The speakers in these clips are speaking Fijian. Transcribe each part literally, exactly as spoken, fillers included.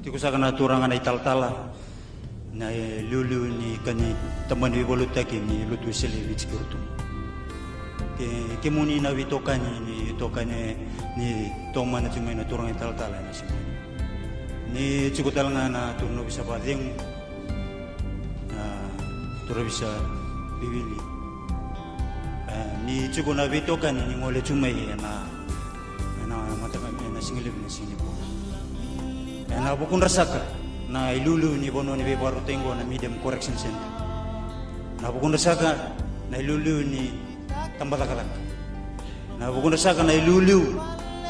Tiko saka na turaga na italatala, na iliuliu ni ka ni tabana ni veivakalotutaki ni lotu Wesele e Viti kei Rotuma. Ke, kemuni na veitokani ni tokani ni tomana tiko mai na turaga italatala ena siga. Ni tiko tale ga na turaga na ovisa vakacegu, na turaga ovisa Vivili. E, ni tiko na veitokani ni gole tu mai ena, ena mataka, ena siga levu na siga nikua. Ena vukudra saka na iliuliu ni vanua ni veivakarotaki qo na Medium Correction Center. Na vukudra saka na iliuliu ni tabacakacaka. Na vukudra saka na iliuliu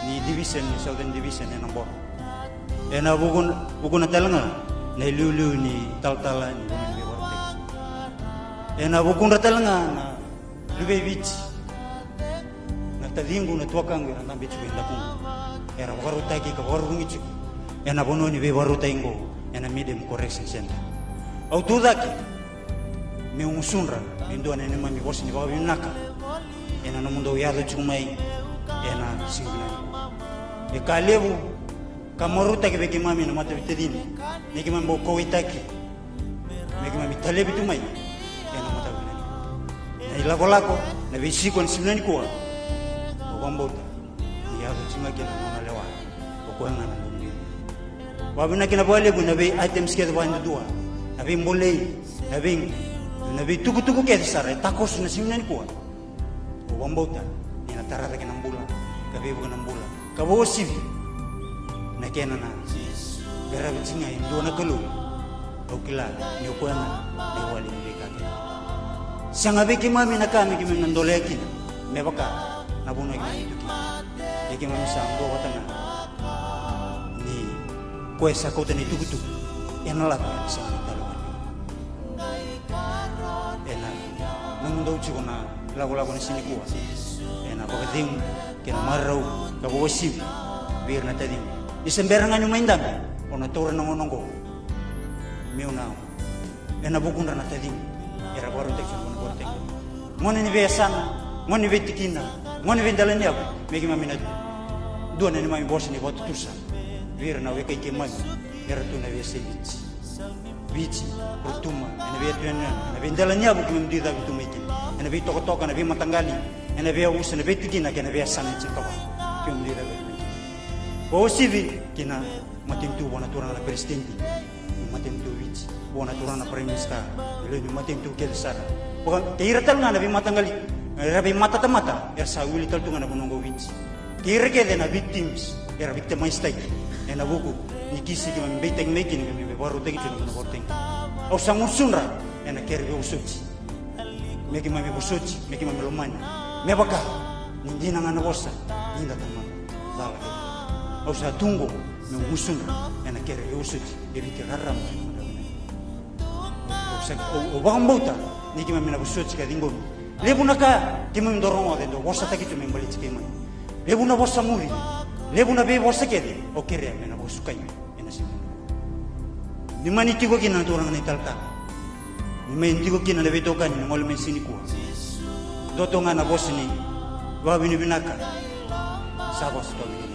ni division, ni Southern Division ena Boro. Ena vukuna, vukuna tale ga na iliuliu ni talatala ni vanua ni veivakarotaki. Ena vukudra tale ga na luve i Viti, na taciqu, na tuakaqu era dabe tiko e dakuqu, era vakarautaki ka vakarurugi tiko ena vanua ni veivakarotaki qo, ena Medium Correction Center. Au tucake meu gusudra me dua na neimami vosa ni vakavinaka ena nomudou yaco tiko mai ena siga vinaka. E ka levu ka marautaki vei keimami na mataveitacini, ni keimami bau kauwaitaki me keimami talevi tu mai ena mataka vinaka. Na ilakolako, na veisiko ena siga nikua, au vakabauta ni yaco tiko ga kina na nona lewa. O koya ga na nona lewa. Vakavinaka kina vakalevu na vei items kece vakayadudua, na veibolei, na vei, na veitukutuku kece sara e takoso na siga nikua. Au vakabauta ni na tara cake na bula, ka veivuke na bula, ka vakauasivi na kena na qaravi tiko ga e dua na Kalou. Au kila ni o koya ga na iwali ni veika kece. Sega vei keimami na ka me keimami na dolea kina me vaka na vanua keimami tu kina. Ia keimami sa duavata ga ni koya sa kauta na itukutuku ena lako, ena sega ni tale wale. Ena nomudou tiko na lakolako ni siga nikua, ena vakacegu kei na marau ka vakauasivi vei ira na taciqu. Ni se bera ga niu mai dabe, au na taura na gauna oqo meu na, ena vukudra na taciqu era vakarautaki tiko ena vakarautaki. Gone ni veiyasana, gone ni veitikina, gone ni veidalaniyavu, me keimami na dua na neimami vosa ni vakatutusa vei ira na weka i keimami era tu ena veiyasai Viti. Viti, Rotuma, ena veiyanuyanu, ena veidalaniyavu keimami dui cavutu mai kina, ena veitokatoka, ena veimataqali, ena veiyavusa, ena veitikina kei na veiyasana e tinikava keimami dui cavutu mai kina. Vakauasivi ki na matanitu, vua na turaga na peresitedi ni matanitu o Viti, vua na turaga na Prime Minister, na lewe ni matanitu kece sara. Vaka kei ira tale ga na veimataqali, era veimatatamata era sa wili tale tu ga ena vanua oqo o Viti. Kei ira kece na victims era victimise-taki ena vuku ni kisi keimami beitaki mai kina, keimami vakarautaki tu ena vanua vakarautaki. Au sa gusudra ena kere veivosoti, me keimami vosoti, me keimami lomani, me vaka ni dina ga na vosa ni da tamata cala kece. Au sa tu oqo meu gusudra ena kere veivosoti e Viti raraba. Au sa, au, au vakabauta ni keimami na vosoti ka ciqomi. Levu na ka keimami dau rogoca e dau vosataki tu me baleti keimami. Levu na vosa muri, levu na veivosa kece, au kerea me na vakasukai ena siga. Ni mani tiko kina na turaga na italatala, ni mani tiko kina na veitokani ni gole mai siga nikua. Dua tu ga na vosa ni vakavinavinaka sa vosa toka.